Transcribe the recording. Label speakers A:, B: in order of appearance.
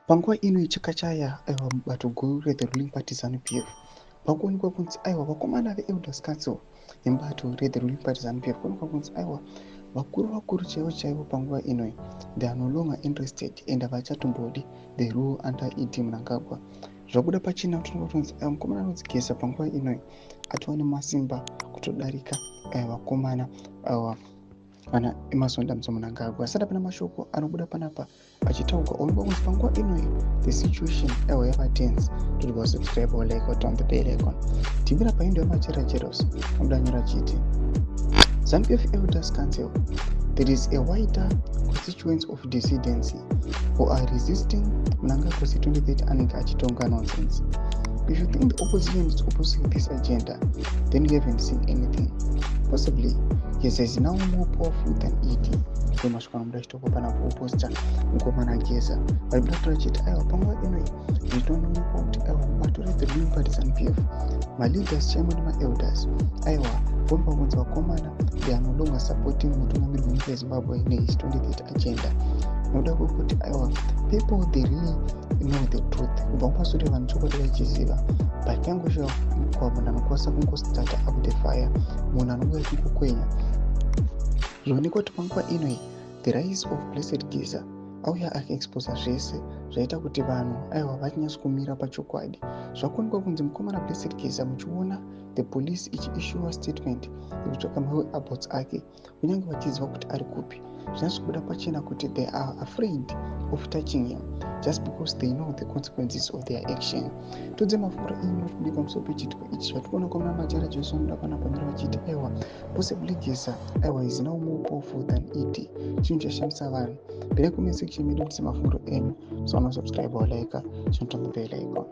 A: Panguva ino yechakachaya, aiwa, mubato guru rethe ruling party ZANU PF, pakuonekwa kunzi, aiwa, vakomana veElders Council yemubato rethe ruling party ZANU PF, kuonekwa kunzi, aiwa, vakuru vakuru chaivo chaivo panguva inoi, they are no longer interested and havachatombodi the rule under ED Mnangagwa. Zvabuda pachena kuti kunzi mukomana anonzi Geza panguva inoi atova nemasimba kutodarika vakomana ava, vana Emmerson Dambudzo Mnangagwa. Asati apana mashoko anobuda panapa achitaurwa, onekwa kunzi panguva inoi the situation, aiwa, yava tense. Toti wasubscribe or like or turn the bell icon. Timbira paindo yamachera jeros anoda nyora achiti, "ZANU PF Elders Council, there is a wider constituency of dissidency who are resisting Mnangagwa's 2030 anenge achitonga nonsense. If you think the opposition is opposing this agenda, then you haven't seen anything. Possibly yes is now more powerful than ED." Ndo mashoko anobuda achitoko pana kuoposta mukomana Geza. Varibuda kutaura chiti, aiwa, panguva inoi zvitoonekwa kuti, aiwa, mubato rethe ruling party ZANU PF, maleaders chaimo nemaelders, aiwa, voonekwa kunzi vakomana, they are no longer supporting mutungamiri wenyika yeZimbabwe nehis 2030 agenda, nokuda kwekuti, aiwa, people, they really know the truth. Kubva kumashure vanhu chokwadi vachiziva, but pangoshaikwa munhu anokwanisa kungostarta up the fire, munhu anonge achingokwenya. Zvionekwa kuti panguva inoi the rise of Blessed Geza auya akaexposa zvese, zvaita kuti vanhu, aiwa, vachinyatso kumira pachokwadi. Zvakuonekwa kunzi mukomana Blessed Geza, muchiona the police ichiissuwa statement yekutsvaka mawhereabouts ake, kunyange vachiziva kuti ari kupi, zvinyatso kubuda pachena kuti they are afraid of touching him just because they know the consequences of their action. Tudze mafunguro enyu kudi pamusoro pechiitiko ichi zvatikuona kwamuna Majara Jesu anoda panapa nyora vachiti, aiwa, possibly Geza, aiwa, is now more powerful than ED. Chinhu chashamisa vanhu. Pere comment section medu kuti mafunguro enyu. So subscribe or like, chinotomba bell icon.